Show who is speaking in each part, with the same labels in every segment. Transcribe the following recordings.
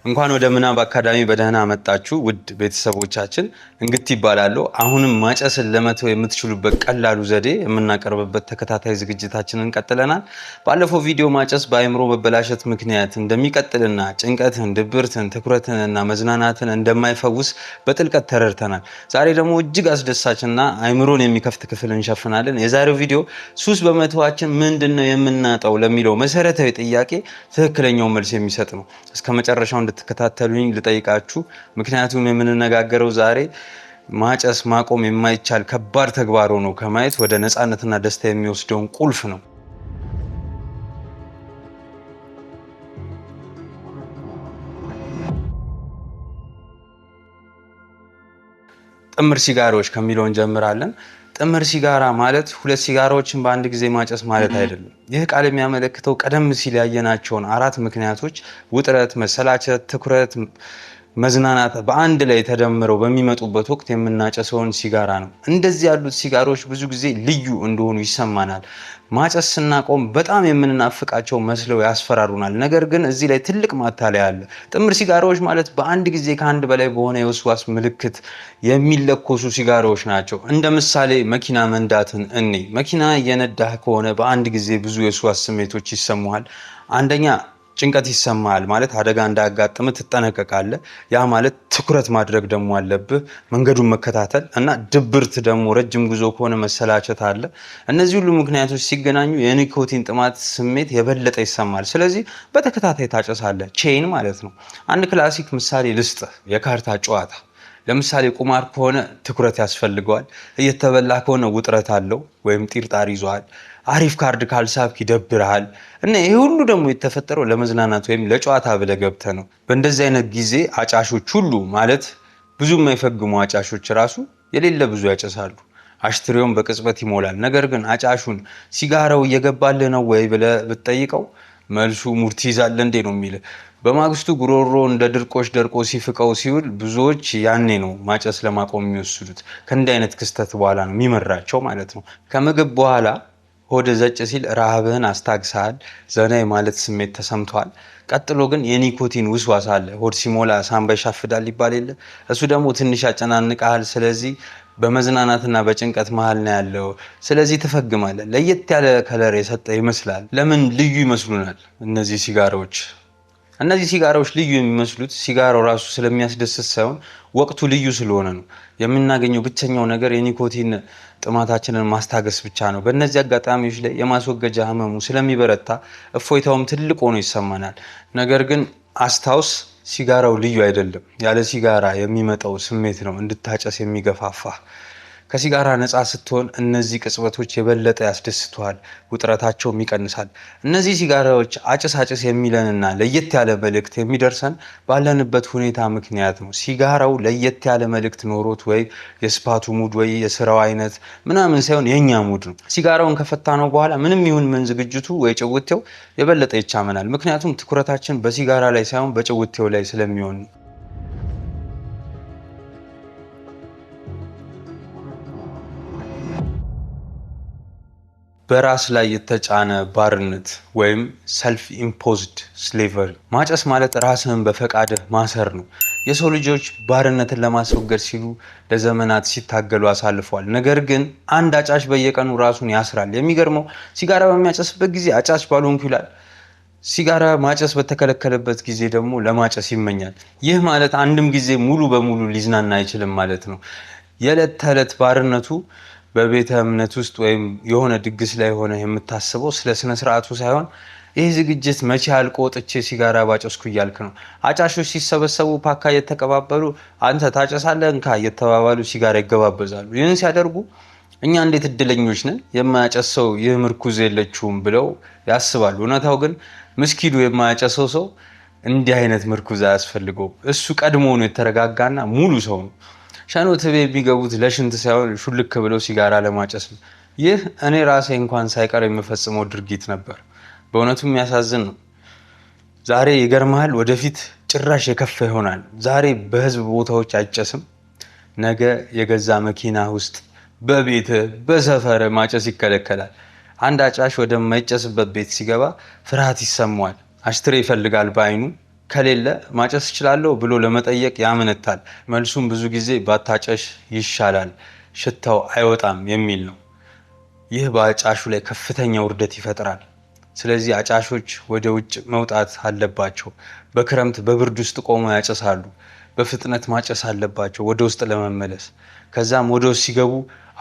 Speaker 1: እንኳን ወደ ምናብ አካዳሚ በደህና መጣችሁ ውድ ቤተሰቦቻችን። እንግት ይባላሉ። አሁንም ማጨስን ለመተው የምትችሉበት ቀላሉ ዘዴ የምናቀርብበት ተከታታይ ዝግጅታችንን ቀጥለናል። ባለፈው ቪዲዮ ማጨስ በአእምሮ መበላሸት ምክንያት እንደሚቀጥልና ጭንቀትን፣ ድብርትን፣ ትኩረትንና መዝናናትን እንደማይፈውስ በጥልቀት ተረድተናል። ዛሬ ደግሞ እጅግ አስደሳችና አእምሮን የሚከፍት ክፍል እንሸፍናለን። የዛሬው ቪዲዮ ሱስ በመተዋችን ምንድን ነው የምናጣው ለሚለው መሰረታዊ ጥያቄ ትክክለኛው መልስ የሚሰጥ ነው። እስከ መጨረሻው እንድትከታተሉኝ ልጠይቃችሁ። ምክንያቱም የምንነጋገረው ዛሬ ማጨስ ማቆም የማይቻል ከባድ ተግባር ሆኖ ከማየት ወደ ነፃነትና ደስታ የሚወስደውን ቁልፍ ነው። ጥምር ሲጋራዎች ከሚለው እንጀምራለን። ጥምር ሲጋራ ማለት ሁለት ሲጋራዎችን በአንድ ጊዜ ማጨስ ማለት አይደለም። ይህ ቃል የሚያመለክተው ቀደም ሲል ያየናቸውን አራት ምክንያቶች ውጥረት፣ መሰላቸት፣ ትኩረት፣ መዝናናት በአንድ ላይ ተደምረው በሚመጡበት ወቅት የምናጨሰውን ሲጋራ ነው። እንደዚህ ያሉት ሲጋራዎች ብዙ ጊዜ ልዩ እንደሆኑ ይሰማናል። ማጨስ ስናቆም በጣም የምንናፍቃቸው መስለው ያስፈራሩናል። ነገር ግን እዚህ ላይ ትልቅ ማታለያ አለ። ጥምር ሲጋራዎች ማለት በአንድ ጊዜ ከአንድ በላይ በሆነ የውስዋስ ምልክት የሚለኮሱ ሲጋራዎች ናቸው። እንደ ምሳሌ መኪና መንዳትን እኔ መኪና እየነዳህ ከሆነ በአንድ ጊዜ ብዙ የውስዋስ ስሜቶች ይሰሙሃል። አንደኛ ጭንቀት ይሰማሃል፣ ማለት አደጋ እንዳያጋጥም ትጠነቀቃለህ። ያ ማለት ትኩረት ማድረግ ደግሞ አለብህ፣ መንገዱን መከታተል እና ድብርት ደግሞ ረጅም ጉዞ ከሆነ መሰላቸት አለ። እነዚህ ሁሉ ምክንያቶች ሲገናኙ የኒኮቲን ጥማት ስሜት የበለጠ ይሰማል። ስለዚህ በተከታታይ ታጨሳለህ፣ chain ማለት ነው። አንድ classic ምሳሌ ልስጥህ፣ የካርታ ጨዋታ። ለምሳሌ ቁማር ከሆነ ትኩረት ያስፈልገዋል። እየተበላ ከሆነ ውጥረት አለው ወይም ጢርጣሪ ይዞሃል። አሪፍ ካርድ ካልሳብክ ይደብርሃል። እና ይሄ ሁሉ ደግሞ የተፈጠረው ለመዝናናት ወይም ለጨዋታ ብለህ ገብተህ ነው። በእንደዚህ አይነት ጊዜ አጫሾች ሁሉ ማለት ብዙ የማይፈግሙ አጫሾች ራሱ የሌለ ብዙ ያጨሳሉ። ashtray ውን በቅጽበት ይሞላል። ነገር ግን አጫሹን ሲጋራው እየገባልህ ነው ወይ ብለህ ብትጠይቀው መልሱ ሙድ ትይዛለህ እንዴ ነው የሚልህ። በማግስቱ ጉሮሮ እንደ ድርቆሽ ደርቆ ሲፍቀው ሲውል ብዙዎች ያኔ ነው ማጨስ ለማቆም የሚወስዱት። ከእንዲህ አይነት ክስተት በኋላ ነው የሚመራቸው ማለት ነው። ከምግብ በኋላ ሆድ ዘጭ ሲል ረሃብህን አስታግሰሃል፣ ዘና የማለት ስሜት ተሰምቷል። ቀጥሎ ግን የኒኮቲን ውስዋስ አለ። ሆድ ሲሞላ ሳምባ ይሻፍዳል ይባል የለ፣ እሱ ደግሞ ትንሽ ያጨናንቀሃል። ስለዚህ በመዝናናትና በጭንቀት መሀል ነው ያለው። ስለዚህ ትፈግማለህ። ለየት ያለ color የሰጠ ይመስላል። ለምን ልዩ ይመስሉናል እነዚህ ሲጋራዎች? እነዚህ ሲጋራዎች ልዩ የሚመስሉት ሲጋራው ራሱ ስለሚያስደስት ሳይሆን ወቅቱ ልዩ ስለሆነ ነው። የምናገኘው ብቸኛው ነገር የኒኮቲን ጥማታችንን ማስታገስ ብቻ ነው። በእነዚህ አጋጣሚዎች ላይ የማስወገጃ ህመሙ ስለሚበረታ እፎይታውም ትልቅ ሆኖ ይሰማናል። ነገር ግን አስታውስ፣ ሲጋራው ልዩ አይደለም። ያለ ሲጋራ የሚመጣው ስሜት ነው እንድታጨስ የሚገፋፋ። ከሲጋራ ነፃ ስትሆን እነዚህ ቅጽበቶች የበለጠ ያስደስቱሃል፣ ውጥረታቸውም ይቀንሳል። እነዚህ ሲጋራዎች አጭስ አጭስ የሚለንና ለየት ያለ መልእክት የሚደርሰን ባለንበት ሁኔታ ምክንያት ነው። ሲጋራው ለየት ያለ መልእክት ኖሮት ወይ የ spot ኡ mood ወይ የስራው አይነት ምናምን ሳይሆን የእኛ mood ነው። ሲጋራውን ከፈታነው በኋላ ምንም ይሁን ምን ዝግጅቱ ወይ ጭውቴው የበለጠ ይቻመናል። ምክንያቱም ትኩረታችን በሲጋራ ላይ ሳይሆን በጭውቴው ላይ ስለሚሆን ነው። በራስ ላይ የተጫነ ባርነት ወይም self imposed slavery። ማጨስ ማለት ራስህን በፈቃድህ ማሰር ነው። የሰው ልጆች ባርነትን ለማስወገድ ሲሉ ለዘመናት ሲታገሉ አሳልፈዋል። ነገር ግን አንድ አጫሽ በየቀኑ ራሱን ያስራል። የሚገርመው ሲጋራ በሚያጨስበት ጊዜ አጫሽ ባልሆንኩ ይላል። ሲጋራ ማጨስ በተከለከለበት ጊዜ ደግሞ ለማጨስ ይመኛል። ይህ ማለት አንድም ጊዜ ሙሉ በሙሉ ሊዝናና አይችልም ማለት ነው። የዕለት ተዕለት ባርነቱ በቤተ እምነት ውስጥ ወይም የሆነ ድግስ ላይ ሆነ የምታስበው ስለ ስነ ስርዓቱ ሳይሆን ይህ ዝግጅት መቼ አልቆ ወጥቼ ሲጋራ ባጨስኩ እያልክ ነው። አጫሾች ሲሰበሰቡ ፓካ እየተቀባበሉ አንተ ታጨሳለህ እንካ እየተባባሉ ሲጋራ ይገባበዛሉ። ይህን ሲያደርጉ እኛ እንዴት እድለኞች ነን፣ የማያጨስ ሰው ይህ ምርኩዝ የለችውም ብለው ያስባሉ። እውነታው ግን ምስኪኑ የማያጨሰው ሰው እንዲህ አይነት ምርኩዝ አያስፈልገውም። እሱ ቀድሞ ነው የተረጋጋና ሙሉ ሰው ነው። ሸኖ ትቤ የሚገቡት ለሽንት ሳይሆን ሹልክ ብለው ሲጋራ ለማጨስ ነው። ይህ እኔ ራሴ እንኳን ሳይቀር የምፈጽመው ድርጊት ነበር። በእውነቱ የሚያሳዝን ነው። ዛሬ ይገርመሃል፣ ወደፊት ጭራሽ የከፋ ይሆናል። ዛሬ በህዝብ ቦታዎች አይጨስም፣ ነገ የገዛ መኪና ውስጥ በቤት በሰፈር ማጨስ ይከለከላል። አንድ አጫሽ ወደማይጨስበት ቤት ሲገባ ፍርሃት ይሰማዋል። አሽትሬ ይፈልጋል በአይኑ፣ ከሌለ ማጨስ እችላለሁ ብሎ ለመጠየቅ ያመነታል። መልሱም ብዙ ጊዜ ባታጨሽ ይሻላል፣ ሽታው አይወጣም የሚል ነው። ይህ በአጫሹ ላይ ከፍተኛ ውርደት ይፈጥራል። ስለዚህ አጫሾች ወደ ውጭ መውጣት አለባቸው። በክረምት በብርድ ውስጥ ቆመው ያጨሳሉ። በፍጥነት ማጨስ አለባቸው ወደ ውስጥ ለመመለስ። ከዛም ወደ ውስጥ ሲገቡ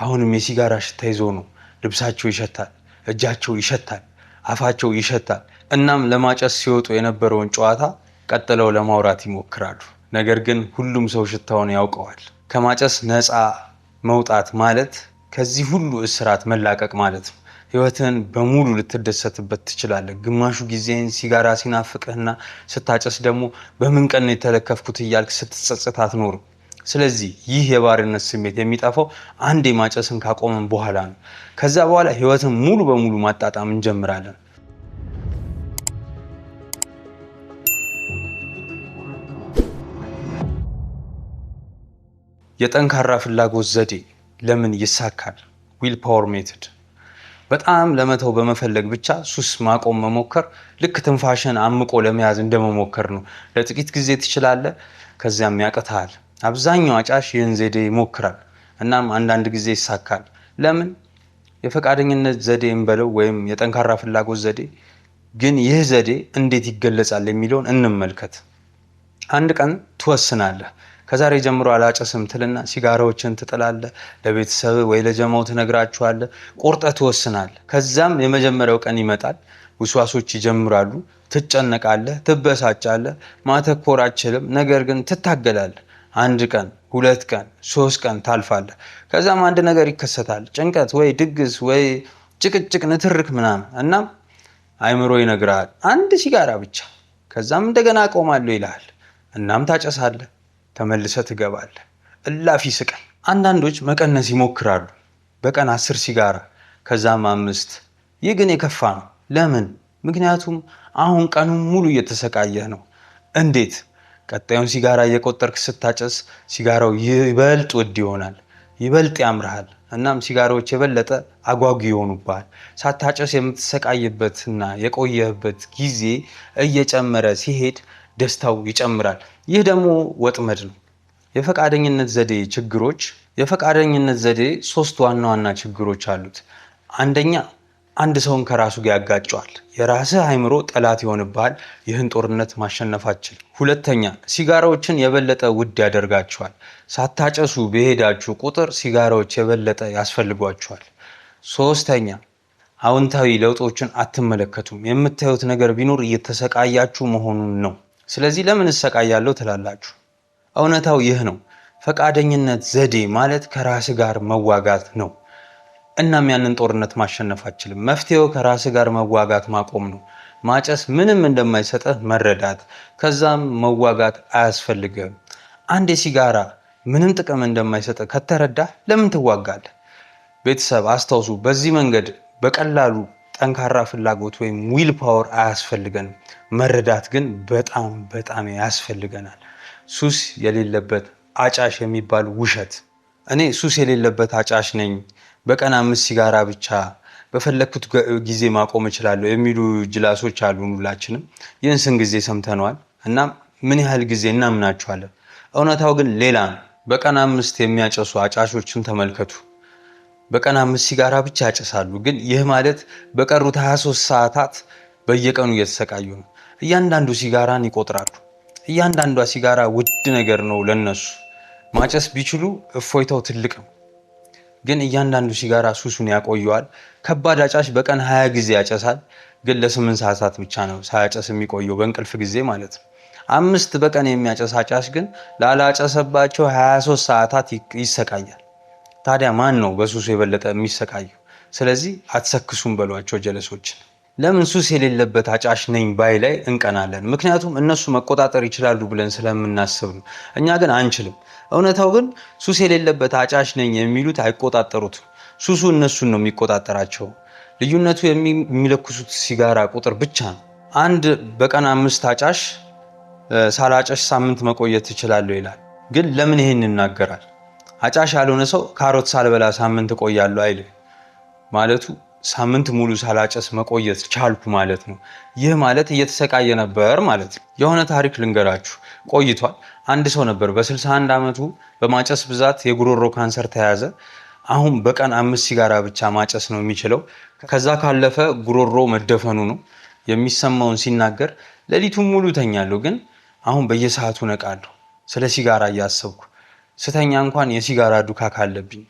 Speaker 1: አሁንም የሲጋራ ሽታ ይዞ ነው። ልብሳቸው ይሸታል፣ እጃቸው ይሸታል፣ አፋቸው ይሸታል። እናም ለማጨስ ሲወጡ የነበረውን ጨዋታ ቀጥለው ለማውራት ይሞክራሉ። ነገር ግን ሁሉም ሰው ሽታውን ያውቀዋል። ከማጨስ ነፃ መውጣት ማለት ከዚህ ሁሉ እስራት መላቀቅ ማለት ነው። ህይወትህን በሙሉ ልትደሰትበት ትችላለህ። ግማሹ ጊዜህን ሲጋራ ሲናፍቅህና ስታጨስ ደግሞ በምን ቀን ነው የተለከፍኩት እያልክ ስትጸጸት አትኖርም። ስለዚህ ይህ የባርነት ስሜት የሚጠፋው አንዴ ማጨስን ካቆመን በኋላ ነው። ከዛ በኋላ ህይወትን ሙሉ በሙሉ ማጣጣም እንጀምራለን። የጠንካራ ፍላጎት ዘዴ ለምን ይሳካል? Will power method። በጣም ለመተው በመፈለግ ብቻ ሱስ ማቆም መሞከር ልክ ትንፋሽን አምቆ ለመያዝ እንደመሞከር ነው። ለጥቂት ጊዜ ትችላለህ፣ ከዚያም ያቅትሃል። አብዛኛው አጫሽ ይህን ዘዴ ይሞክራል፣ እናም አንዳንድ ጊዜ ይሳካል። ለምን? የፈቃደኝነት ዘዴ እንበለው ወይም የጠንካራ ፍላጎት ዘዴ። ግን ይህ ዘዴ እንዴት ይገለጻል የሚለውን እንመልከት። አንድ ቀን ትወስናለህ። ከዛሬ ጀምሮ አላጨስም ትልና ሲጋራዎችን ትጥላለህ። ለቤተሰብ ወይ ለጀማው ትነግራችኋለህ። ቆርጠህ ትወስናለህ። ከዛም የመጀመሪያው ቀን ይመጣል። ውስዋሶች ይጀምራሉ። ትጨነቃለህ፣ ትበሳጫለህ፣ ማተኮር አትችልም። ነገር ግን ትታገላለህ። አንድ ቀን፣ 2 ቀን፣ 3 ቀን ታልፋለህ። ከዛም አንድ ነገር ይከሰታል። ጭንቀት ወይ ድግስ ወይ ጭቅጭቅ፣ ንትርክ ምናምን። እናም አይምሮ ይነግርሃል አንድ ሲጋራ ብቻ። ከዛም እንደገና አቆማለሁ ይልሃል። እናም ታጨሳለህ። ተመልሰህ ትገባለህ። እላፊ ስቃይ። አንዳንዶች መቀነስ ይሞክራሉ። በቀን 10 ሲጋራ ከዛም 5። ይህ ግን የከፋ ነው። ለምን? ምክንያቱም አሁን ቀኑን ሙሉ እየተሰቃየህ ነው። እንዴት? ቀጣዩን ሲጋራ እየቆጠርክ ስታጨስ ሲጋራው ይበልጥ ውድ ይሆናል፣ ይበልጥ ያምርሃል። እናም ሲጋራዎች የበለጠ አጓጊ ይሆኑብሃል። ሳታጨስ የምትሰቃይበትና የቆየህበት ጊዜ እየጨመረ ሲሄድ ደስታው ይጨምራል። ይህ ደግሞ ወጥመድ ነው። የፈቃደኝነት ዘዴ ችግሮች። የፈቃደኝነት ዘዴ 3 ዋና ዋና ችግሮች አሉት። አንደኛ፣ አንድ ሰውን ከራሱ ጋር ያጋጨዋል። የራስህ አይምሮ ጠላት ይሆንብሃል። ይህን ጦርነት ማሸነፍ አትችልም። ሁለተኛ፣ ሲጋራዎችን የበለጠ ውድ ያደርጋቸዋል። ሳታጨሱ በሄዳችሁ ቁጥር ሲጋራዎች የበለጠ ያስፈልጓችኋል። ሶስተኛ፣ አዎንታዊ ለውጦችን አትመለከቱም። የምታዩት ነገር ቢኖር እየተሰቃያችሁ መሆኑን ነው። ስለዚህ ለምን እሰቃያለሁ ትላላችሁ? እውነታው ይህ ነው። ፈቃደኝነት ዘዴ ማለት ከራስ ጋር መዋጋት ነው። እናም ያንን ጦርነት ማሸነፍ አትችልም። መፍትሄው ከራስ ጋር መዋጋት ማቆም ነው። ማጨስ ምንም እንደማይሰጥህ መረዳት፣ ከዛም መዋጋት አያስፈልግም። አንድ የሲጋራ ምንም ጥቅም እንደማይሰጥህ ከተረዳህ ለምን ትዋጋለህ? ቤተሰብ አስታውሱ፣ በዚህ መንገድ በቀላሉ ጠንካራ ፍላጎት ወይም will power አያስፈልገንም። መረዳት ግን በጣም በጣም ያስፈልገናል። ሱስ የሌለበት አጫሽ የሚባል ውሸት። እኔ ሱስ የሌለበት አጫሽ ነኝ፣ በቀን 5 ሲጋራ ብቻ በፈለኩት ጊዜ ማቆም እችላለሁ የሚሉ ጅላሶች አሉ። ሁላችንም ይህን ስንት ጊዜ ሰምተነዋል። እና ምን ያህል ጊዜ እናምናቸዋለን? እውነታው ግን ሌላ ነው። በቀን 5 የሚያጨሱ አጫሾችን ተመልከቱ። በቀን 5 ሲጋራ ብቻ ያጨሳሉ። ግን ይህ ማለት በቀሩት 23 ሰዓታት በየቀኑ እየተሰቃዩ ነው። እያንዳንዱ ሲጋራን ይቆጥራሉ። እያንዳንዷ ሲጋራ ውድ ነገር ነው ለነሱ። ማጨስ ቢችሉ እፎይታው ትልቅ ነው። ግን እያንዳንዱ ሲጋራ ሱሱን ያቆየዋል። ከባድ አጫሽ በቀን 20 ጊዜ ያጨሳል። ግን ለ8 ሰዓታት ብቻ ነው ሳያጨስ የሚቆየው፣ በእንቅልፍ ጊዜ ማለት ነው። 5 በቀን የሚያጨስ አጫሽ ግን ላላጨሰባቸው 23 ሰዓታት ይሰቃያል። ታዲያ ማን ነው በሱሱ የበለጠ የሚሰቃየው? ስለዚህ አትሰክሱም በሏቸው ጀለሶችን። ለምን ሱስ የሌለበት አጫሽ ነኝ ባይ ላይ እንቀናለን? ምክንያቱም እነሱ መቆጣጠር ይችላሉ ብለን ስለምናስብ ነው። እኛ ግን አንችልም። እውነታው ግን ሱስ የሌለበት አጫሽ ነኝ የሚሉት አይቆጣጠሩትም። ሱሱ እነሱን ነው የሚቆጣጠራቸው። ልዩነቱ የሚለኩሱት ሲጋራ ቁጥር ብቻ ነው። አንድ በቀን 5 አጫሽ ሳላጨሽ ሳምንት መቆየት እችላለሁ ይላል። ግን ለምን ይሄን ይናገራል? አጫሽ ያልሆነ ሰው ካሮት ሳልበላ ሳምንት እቆያለሁ አይልም። ማለቱ ሳምንት ሙሉ ሳላጨስ መቆየት ቻልኩ ማለት ነው። ይህ ማለት እየተሰቃየ ነበር ማለት ነው። የሆነ ታሪክ ልንገራችሁ፣ ቆይቷል። አንድ ሰው ነበር በ61 ዓመቱ በማጨስ ብዛት የጉሮሮ ካንሰር ተያዘ። አሁን በቀን 5 ሲጋራ ብቻ ማጨስ ነው የሚችለው። ከዛ ካለፈ ጉሮሮ መደፈኑ ነው። የሚሰማውን ሲናገር ሌሊቱን ሙሉ ተኛለሁ፣ ግን አሁን በየሰዓቱ ነቃለሁ ስለ ሲጋራ እያሰብኩ። ስተኛ እንኳን የሲጋራ ዱካክ አለብኝ።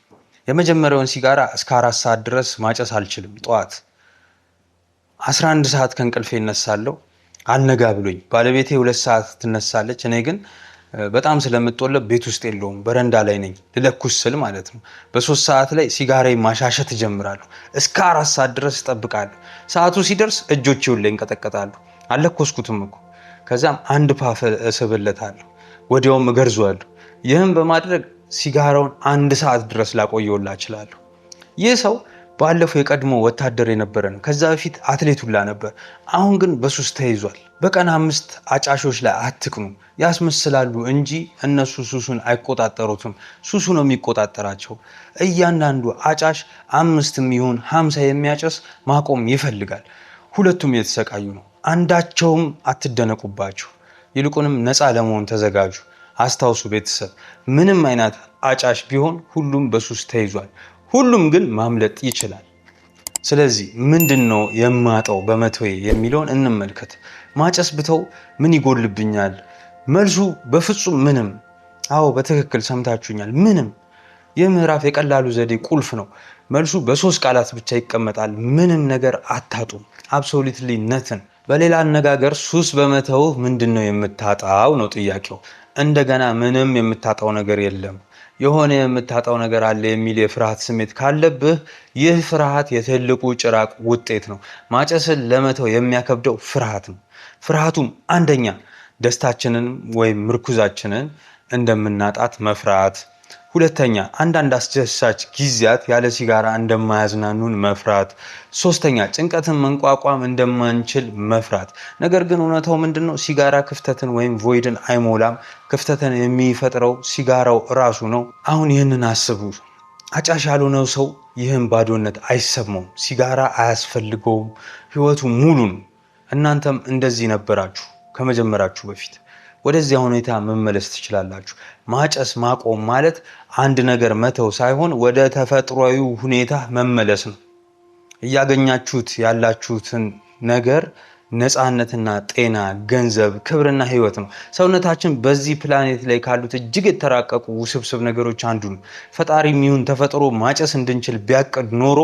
Speaker 1: የመጀመሪያውን ሲጋራ እስከ 4 ሰዓት ድረስ ማጨስ አልችልም። ጠዋት 11 ሰዓት ከእንቅልፌ እነሳለሁ። አልነጋ ብሎኝ ባለቤቴ 2 ሰዓት ትነሳለች። እኔ ግን በጣም ስለምጦለብ ቤት ውስጥ የለውም፣ በረንዳ ላይ ነኝ ልለኩስ ስል ማለት ነው። በ3 ሰዓት ላይ ሲጋራዬን ማሻሸት እጀምራለሁ። እስከ 4 ሰዓት ድረስ እጠብቃለሁ። ሰዓቱ ሲደርስ እጆቼ ሁላ ይንቀጠቀጣሉ። አልለኮስኩትም እኮ። ከዛም አንድ ፓፍ እስብለታለሁ፣ ወዲያውም እገርዘዋለሁ። ይህም በማድረግ ሲጋራውን 1 ሰዓት ድረስ ላቆየውላ እችላለሁ። ይህ ሰው ባለፈው የቀድሞ ወታደር የነበረ ነው። ከዛ በፊት አትሌት ሁላ ነበር። አሁን ግን በሱስ ተይዟል። በቀን 5 አጫሾች ላይ አትቅኑ። ያስመስላሉ እንጂ እነሱ ሱሱን አይቆጣጠሩትም። ሱሱ ነው የሚቆጣጠራቸው። እያንዳንዱ አጫሽ 5ም ይሁን 50 የሚያጨስ ማቆም ይፈልጋል። ሁለቱም የተሰቃዩ ነው። አንዳቸውም አትደነቁባቸው። ይልቁንም ነፃ ለመሆን ተዘጋጁ። አስታውሱ ቤተሰብ፣ ምንም አይነት አጫሽ ቢሆን ሁሉም በሱስ ተይዟል። ሁሉም ግን ማምለጥ ይችላል። ስለዚህ ምንድነው የማጣው በመተዌ የሚለውን እንመልከት። ማጨስ ብተው ምን ይጎልብኛል? መልሱ በፍጹም ምንም። አዎ በትክክል ሰምታችሁኛል፣ ምንም። ይህ ምዕራፍ የቀላሉ ዘዴ ቁልፍ ነው። መልሱ በ3 ቃላት ብቻ ይቀመጣል። ምንም ነገር አታጡም። Absolutely nothing። በሌላ አነጋገር ሱስ በመተው ምንድነው የምታጣው ነው ጥያቄው። እንደገና ምንም የምታጣው ነገር የለም። የሆነ የምታጣው ነገር አለ የሚል የፍርሃት ስሜት ካለብህ ይህ ፍርሃት የትልቁ ጭራቅ ውጤት ነው። ማጨስን ለመተው የሚያከብደው ፍርሃት ነው። ፍርሃቱም አንደኛ ደስታችንን ወይም ምርኩዛችንን እንደምናጣት መፍራት፣ ሁለተኛ አንዳንድ አስደሳች ጊዜያት ያለ ሲጋራ እንደማያዝናኑን መፍራት፣ ሶስተኛ ጭንቀትን መቋቋም እንደማንችል መፍራት። ነገር ግን እውነታው ምንድነው? ሲጋራ ክፍተትን ወይም ቮይድን አይሞላም። ክፍተትን የሚፈጥረው ሲጋራው ራሱ ነው። አሁን ይህንን አስቡ። አጫሽ ያልሆነው ሰው ይህን ባዶነት አይሰማውም። ሲጋራ አያስፈልገውም። ህይወቱ ሙሉ ነው። እናንተም እንደዚህ ነበራችሁ ከመጀመራችሁ በፊት። ወደዚያ ሁኔታ መመለስ ትችላላችሁ። ማጨስ ማቆም ማለት አንድ ነገር መተው ሳይሆን ወደ ተፈጥሯዊ ሁኔታ መመለስ ነው። እያገኛችሁት ያላችሁትን ነገር ነፃነትና ጤና፣ ገንዘብ፣ ክብርና ህይወት ነው። ሰውነታችን በዚህ ፕላኔት ላይ ካሉት እጅግ የተራቀቁ ውስብስብ ነገሮች አንዱ ነው። ፈጣሪም ይሁን ተፈጥሮ ማጨስ እንድንችል ቢያቅድ ኖሮ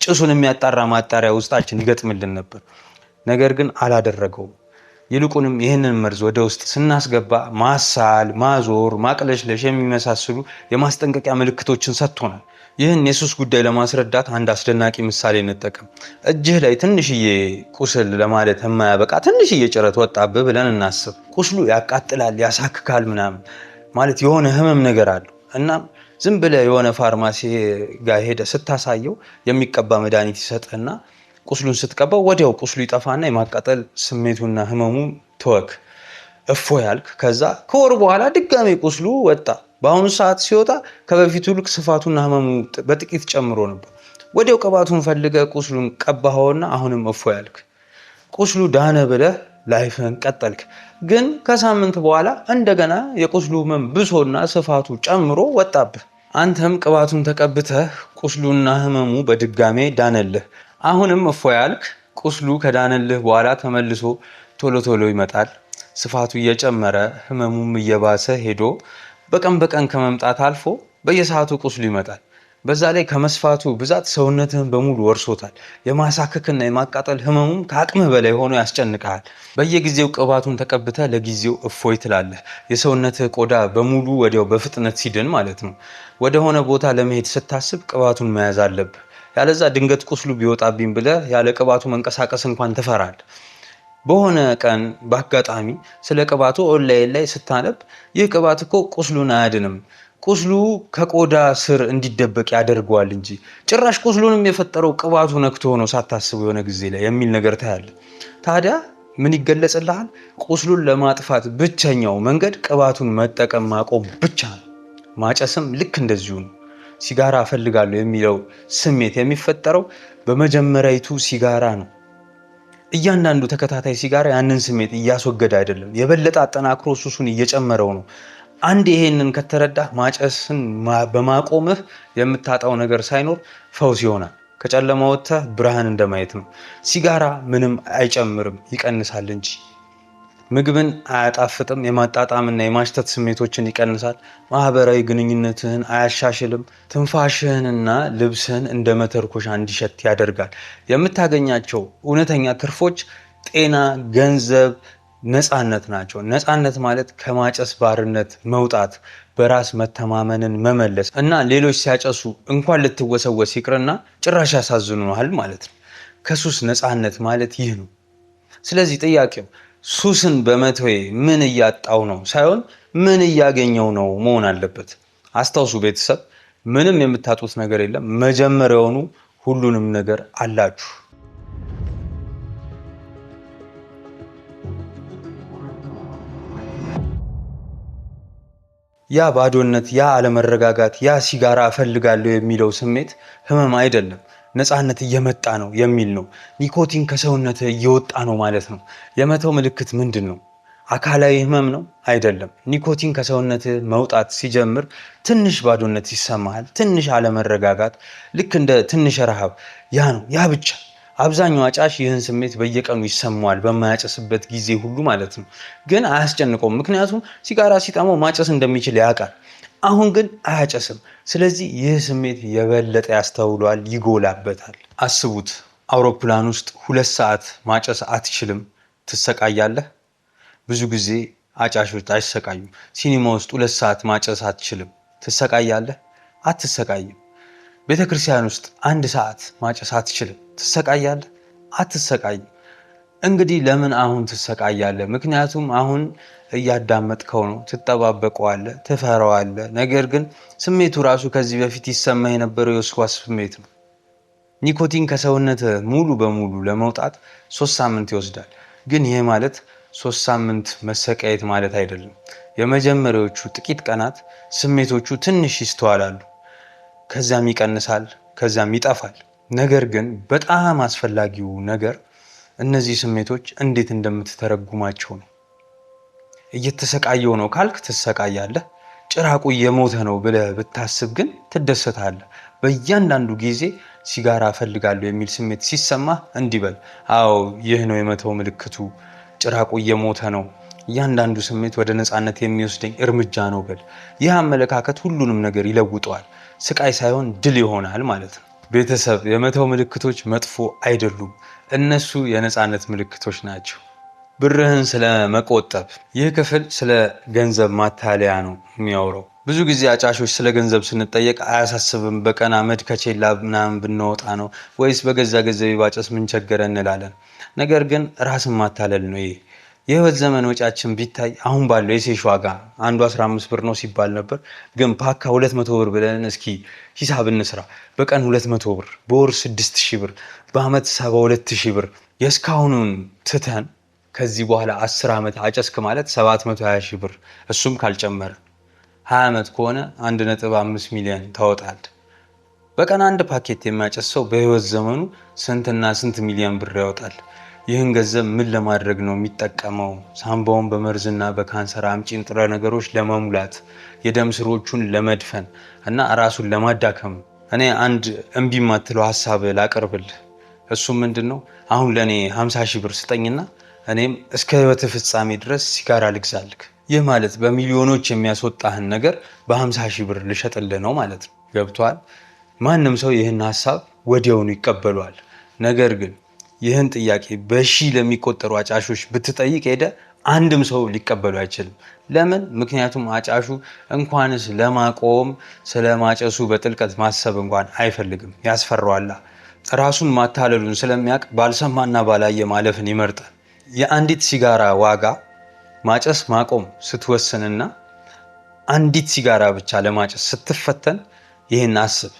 Speaker 1: ጭሱን የሚያጣራ ማጣሪያ ውስጣችን ይገጥምልን ነበር። ነገር ግን አላደረገውም። ይልቁንም ይህንን መርዝ ወደ ውስጥ ስናስገባ ማሳል፣ ማዞር፣ ማቅለሽለሽ የሚመሳስሉ የማስጠንቀቂያ ምልክቶችን ሰጥቶናል። ይህን የሱስ ጉዳይ ለማስረዳት አንድ አስደናቂ ምሳሌ እንጠቀም። እጅህ ላይ ትንሽዬ ቁስል ለማለት የማያበቃ ትንሽዬ ጭረት ወጣብህ ብለን እናስብ። ቁስሉ ያቃጥላል፣ ያሳክካል፣ ምናምን ማለት የሆነ ህመም ነገር አለው። እናም ዝም ብለህ የሆነ ፋርማሲ ጋር ሄደህ ስታሳየው የሚቀባ መድኃኒት ይሰጥህና ቁስሉን ስትቀባው ወዲያው ቁስሉ ይጠፋና የማቃጠል ስሜቱና ህመሙ ተወክ፣ እፎይ ያልክ። ከዛ ከወር በኋላ ድጋሜ ቁስሉ ወጣ። በአሁኑ ሰዓት ሲወጣ ከበፊቱ ልክ ስፋቱና ህመሙ በጥቂት ጨምሮ ነበር። ወዲያው ቅባቱን ፈልገህ ቁስሉን ቀባኸውና አሁንም እፎይ ያልክ። ቁስሉ ዳነ ብለህ life ህን ቀጠልክ። ግን ከሳምንት በኋላ እንደገና የቁስሉ ህመም ብሶና ስፋቱ ጨምሮ ወጣብህ። አንተም ቅባቱን ተቀብተህ ቁስሉና ህመሙ በድጋሜ ዳነልህ። አሁንም እፎይ ያልክ። ቁስሉ ከዳነልህ በኋላ ተመልሶ ቶሎ ቶሎ ይመጣል። ስፋቱ እየጨመረ ህመሙም እየባሰ ሄዶ በቀን በቀን ከመምጣት አልፎ በየሰዓቱ ቁስሉ ይመጣል። በዛ ላይ ከመስፋቱ ብዛት ሰውነትህን በሙሉ ወርሶታል። የማሳከክና የማቃጠል ህመሙም ከአቅምህ በላይ ሆኖ ያስጨንቅሃል። በየጊዜው ቅባቱን ተቀብተህ ለጊዜው እፎይ ትላለህ። የሰውነትህ ቆዳ በሙሉ ወዲያው በፍጥነት ሲድን ማለት ነው። ወደሆነ ቦታ ለመሄድ ስታስብ ቅባቱን መያዝ አለብህ። ያለዛ ድንገት ቁስሉ ቢወጣብኝ ብለህ ያለ ቅባቱ መንቀሳቀስ እንኳን ትፈራለህ። በሆነ ቀን በአጋጣሚ ስለ ቅባቱ ኦንላይን ላይ ስታነብ ይህ ቅባት እኮ ቁስሉን አያድንም፣ ቁስሉ ከቆዳ ስር እንዲደበቅ ያደርገዋል እንጂ ጭራሽ ቁስሉንም የፈጠረው ቅባቱ ነክቶ ሆኖ ሳታስበው የሆነ ጊዜ ላይ የሚል ነገር ታያለህ። ታዲያ ምን ይገለጽልሃል? ቁስሉን ለማጥፋት ብቸኛው መንገድ ቅባቱን መጠቀም ማቆም ብቻ ነው። ማጨስም ልክ እንደዚሁ ነው። ሲጋራ እፈልጋለሁ የሚለው ስሜት የሚፈጠረው በመጀመሪያይቱ ሲጋራ ነው። እያንዳንዱ ተከታታይ ሲጋራ ያንን ስሜት እያስወገደ አይደለም፣ የበለጠ አጠናክሮ ሱሱን እየጨመረው ነው። አንድ ይሄንን ከተረዳህ ማጨስን በማቆምህ የምታጣው ነገር ሳይኖር ፈውስ ይሆናል። ከጨለማ ወጥተህ ብርሃን እንደማየት ነው። ሲጋራ ምንም አይጨምርም፣ ይቀንሳል እንጂ። ምግብን አያጣፍጥም፣ የማጣጣምና የማሽተት ስሜቶችን ይቀንሳል። ማህበራዊ ግንኙነትህን አያሻሽልም። ትንፋሽህንና ልብስህን እንደ መተርኮሻ እንዲሸት ያደርጋል። የምታገኛቸው እውነተኛ ትርፎች ጤና፣ ገንዘብ፣ ነፃነት ናቸው። ነፃነት ማለት ከማጨስ ባርነት መውጣት፣ በራስ መተማመንን መመለስ እና ሌሎች ሲያጨሱ እንኳን ልትወሰወስ ይቅርና ጭራሽ ያሳዝኑሃል ማለት ነው። ከሱስ ነፃነት ማለት ይህ ነው። ስለዚህ ጥያቄው ሱስን በመተዌ ምን እያጣው ነው ሳይሆን ምን እያገኘው ነው መሆን አለበት። አስታውሱ ቤተሰብ፣ ምንም የምታጡት ነገር የለም። መጀመሪያውኑ ሁሉንም ነገር አላችሁ። ያ ባዶነት፣ ያ አለመረጋጋት፣ ያ ሲጋራ እፈልጋለሁ የሚለው ስሜት ህመም አይደለም፣ ነፃነት እየመጣ ነው የሚል ነው። ኒኮቲን ከሰውነት እየወጣ ነው ማለት ነው። የመተው ምልክት ምንድን ነው? አካላዊ ህመም ነው? አይደለም። ኒኮቲን ከሰውነት መውጣት ሲጀምር ትንሽ ባዶነት ይሰማሃል፣ ትንሽ አለመረጋጋት፣ ልክ እንደ ትንሽ ረሃብ። ያ ነው፣ ያ ብቻ። አብዛኛው አጫሽ ይህን ስሜት በየቀኑ ይሰማዋል፣ በማያጨስበት ጊዜ ሁሉ ማለት ነው። ግን አያስጨንቀውም፣ ምክንያቱም ሲጋራ ሲጠማው ማጨስ እንደሚችል ያውቃል። አሁን ግን አያጨስም። ስለዚህ ይህ ስሜት የበለጠ ያስተውሏል፣ ይጎላበታል። አስቡት፣ አውሮፕላን ውስጥ 2 ሰዓት ማጨስ አትችልም፣ ትሰቃያለህ። ብዙ ጊዜ አጫሾች አይሰቃዩም። ሲኒማ ውስጥ 2 ሰዓት ማጨስ አትችልም፣ ትሰቃያለህ? አትሰቃይም። ቤተክርስቲያን ውስጥ 1 ሰዓት ማጨስ አትችልም፣ ትሰቃያለህ? አትሰቃይም። እንግዲህ ለምን አሁን ትሰቃያለህ? ምክንያቱም አሁን እያዳመጥከው ነው፣ ትጠባበቀዋለህ፣ ትፈራዋለህ። ነገር ግን ስሜቱ ራሱ ከዚህ በፊት ይሰማ የነበረው የወስዋስ ስሜት ነው። ኒኮቲን ከሰውነት ሙሉ በሙሉ ለመውጣት 3 ሳምንት ይወስዳል። ግን ይሄ ማለት 3 ሳምንት መሰቃየት ማለት አይደለም። የመጀመሪያዎቹ ጥቂት ቀናት ስሜቶቹ ትንሽ ይስተዋላሉ፣ ከዛም ይቀንሳል፣ ከዛም ይጠፋል። ነገር ግን በጣም አስፈላጊው ነገር እነዚህ ስሜቶች እንዴት እንደምትተረጉማቸው ነው። እየተሰቃየው ነው ካልክ ትሰቃያለህ። ጭራቁ እየሞተ ነው ብለህ ብታስብ ግን ትደሰታለህ። በእያንዳንዱ ጊዜ ሲጋራ እፈልጋለሁ የሚል ስሜት ሲሰማህ እንዲህ በል፣ አዎ ይህ ነው የመተው ምልክቱ፣ ጭራቁ እየሞተ ነው፣ እያንዳንዱ ስሜት ወደ ነፃነት የሚወስደኝ እርምጃ ነው በል። ይህ አመለካከት ሁሉንም ነገር ይለውጠዋል። ስቃይ ሳይሆን ድል ይሆናል ማለት ነው። ቤተሰብ፣ የመተው ምልክቶች መጥፎ አይደሉም። እነሱ የነፃነት ምልክቶች ናቸው። ብርህን ስለ መቆጠብ፣ ይህ ክፍል ስለ ገንዘብ ማታለያ ነው የሚያወራው። ብዙ ጊዜ አጫሾች ስለ ገንዘብ ስንጠየቅ አያሳስብም፣ በቀን አመድ ከቼላ ምናምን ብንወጣ ነው ወይስ በገዛ ገንዘቤ ባጨስ ምን ቸገረ እንላለን። ነገር ግን ራስን ማታለል ነው ይሄ። የህይወት ዘመን ወጪያችን ቢታይ አሁን ባለው የሴሽ ዋጋ አንዱ 15 ብር ነው ሲባል ነበር። ግን ፓካ 200 ብር ብለን እስኪ ሂሳብ እንስራ። በቀን 200 ብር፣ በወር 6000 ብር፣ በአመት 72000 ብር። የእስካሁኑን ትተን ከዚህ በኋላ 10 ዓመት አጨስክ ማለት 720000 ብር፣ እሱም ካልጨመረ 20 ዓመት ከሆነ 1.5 ሚሊዮን ታወጣለህ። በቀን አንድ ፓኬት የሚያጨስ ሰው በህይወት ዘመኑ ስንትና ስንት ሚሊዮን ብር ያወጣል። ይህን ገንዘብ ምን ለማድረግ ነው የሚጠቀመው? ሳምባውን በመርዝና በካንሰር አምጪ ንጥረ ነገሮች ለመሙላት፣ የደም ስሮቹን ለመድፈን እና ራሱን ለማዳከም። እኔ አንድ እምቢ የማትለው ሀሳብ ላቀርብልህ። እሱ ምንድነው? አሁን ለኔ 50 ሺህ ብር ስጠኝና እኔም እስከ ህይወት ፍጻሜ ድረስ ሲጋራ ልግዛልክ። ይህ ማለት በሚሊዮኖች የሚያስወጣህን ነገር በ50 ሺህ ብር ልሸጥልህ ነው ማለት ነው። ገብቶሃል? ማንም ሰው ይህን ሀሳብ ወዲያውኑ ይቀበለዋል። ነገር ግን ይህን ጥያቄ በሺህ ለሚቆጠሩ አጫሾች ብትጠይቅ ሄደ አንድም ሰው ሊቀበሉ አይችልም። ለምን? ምክንያቱም አጫሹ እንኳንስ ለማቆም ስለማጨሱ በጥልቀት ማሰብ እንኳን አይፈልግም፣ ያስፈራዋል። ራሱን ማታለሉን ስለሚያውቅ ባልሰማና ባላየ ማለፍን ይመርጣል። የአንዲት ሲጋራ ዋጋ ማጨስ ማቆም ስትወስንና አንዲት ሲጋራ ብቻ ለማጨስ ስትፈተን ይህን አስብ።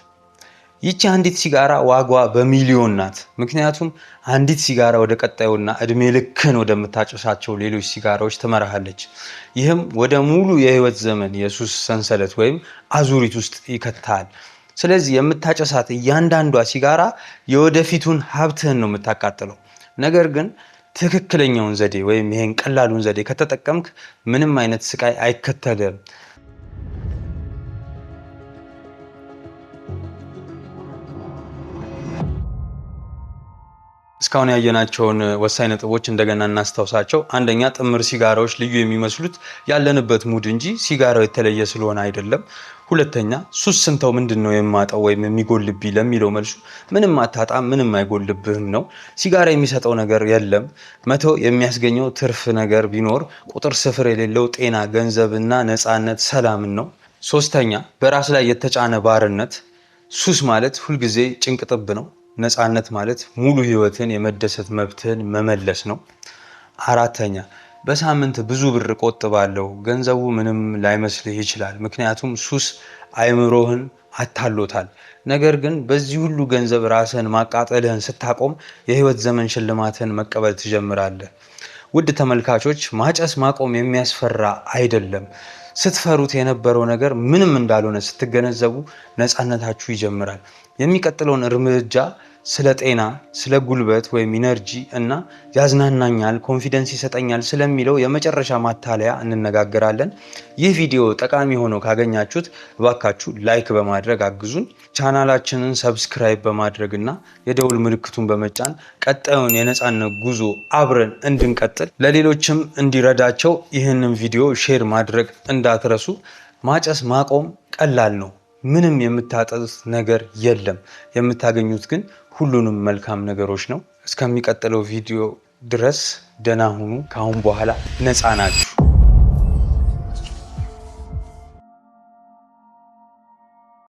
Speaker 1: ይቺ አንዲት ሲጋራ ዋጋዋ በሚሊዮን ናት። ምክንያቱም አንዲት ሲጋራ ወደ ቀጣዩና እድሜ ልክን ወደምታጨሳቸው ሌሎች ሲጋራዎች ትመራሃለች። ይህም ወደ ሙሉ የህይወት ዘመን የሱስ ሰንሰለት ወይም አዙሪት ውስጥ ይከታል። ስለዚህ የምታጨሳት እያንዳንዷ ሲጋራ የወደፊቱን ሀብትህን ነው የምታቃጥለው። ነገር ግን ትክክለኛውን ዘዴ ወይም ይሄን ቀላሉን ዘዴ ከተጠቀምክ ምንም አይነት ስቃይ አይከተልም። እስካሁን ያየናቸውን ወሳኝ ነጥቦች እንደገና እናስታውሳቸው። አንደኛ፣ ጥምር ሲጋራዎች ልዩ የሚመስሉት ያለንበት mood እንጂ ሲጋራው የተለየ ስለሆነ አይደለም። ሁለተኛ፣ ሱስ ስንተው ምንድን ነው የማጣው ወይም የሚጎልብኝ ለሚለው መልሱ ምንም አታጣም፣ ምንም አይጎልብህም ነው። ሲጋራ የሚሰጠው ነገር የለም። መተው የሚያስገኘው ትርፍ ነገር ቢኖር ቁጥር ስፍር የሌለው ጤና፣ ገንዘብና ነፃነት፣ ሰላምን ነው። ሶስተኛ፣ በራስ ላይ የተጫነ ባርነት። ሱስ ማለት ሁልጊዜ ጭንቅጥብ ነው። ነፃነት ማለት ሙሉ ህይወትን የመደሰት መብትህን መመለስ ነው። አራተኛ፣ በሳምንት ብዙ ብር ቆጥባለሁ። ገንዘቡ ምንም ላይመስልህ ይችላል፣ ምክንያቱም ሱስ አይምሮህን አታሎታል። ነገር ግን በዚህ ሁሉ ገንዘብ ራስህን ማቃጠልህን ስታቆም የህይወት ዘመን ሽልማትህን መቀበል ትጀምራለህ። ውድ ተመልካቾች፣ ማጨስ ማቆም የሚያስፈራ አይደለም። ስትፈሩት የነበረው ነገር ምንም እንዳልሆነ ስትገነዘቡ ነፃነታችሁ ይጀምራል። የሚቀጥለውን እርምጃ ስለ ጤና፣ ስለ ጉልበት ወይም energy እና ያዝናናኛል፣ confidence ይሰጠኛል ስለሚለው የመጨረሻ ማታለያ እንነጋገራለን። ይህ ቪዲዮ ጠቃሚ ሆኖ ካገኛችሁት እባካችሁ like በማድረግ አግዙን። ቻናላችንን subscribe በማድረግ እና የደውል ምልክቱን በመጫን ቀጣዩን የነፃነት ጉዞ አብረን እንድንቀጥል ለሌሎችም እንዲረዳቸው ይህንን ቪዲዮ share ማድረግ እንዳትረሱ። ማጨስ ማቆም ቀላል ነው። ምንም የምታጡት ነገር የለም። የምታገኙት ግን ሁሉንም መልካም ነገሮች ነው። እስከሚቀጥለው ቪዲዮ ድረስ ደህና ሁኑ። ከአሁን በኋላ ነፃ ናችሁ።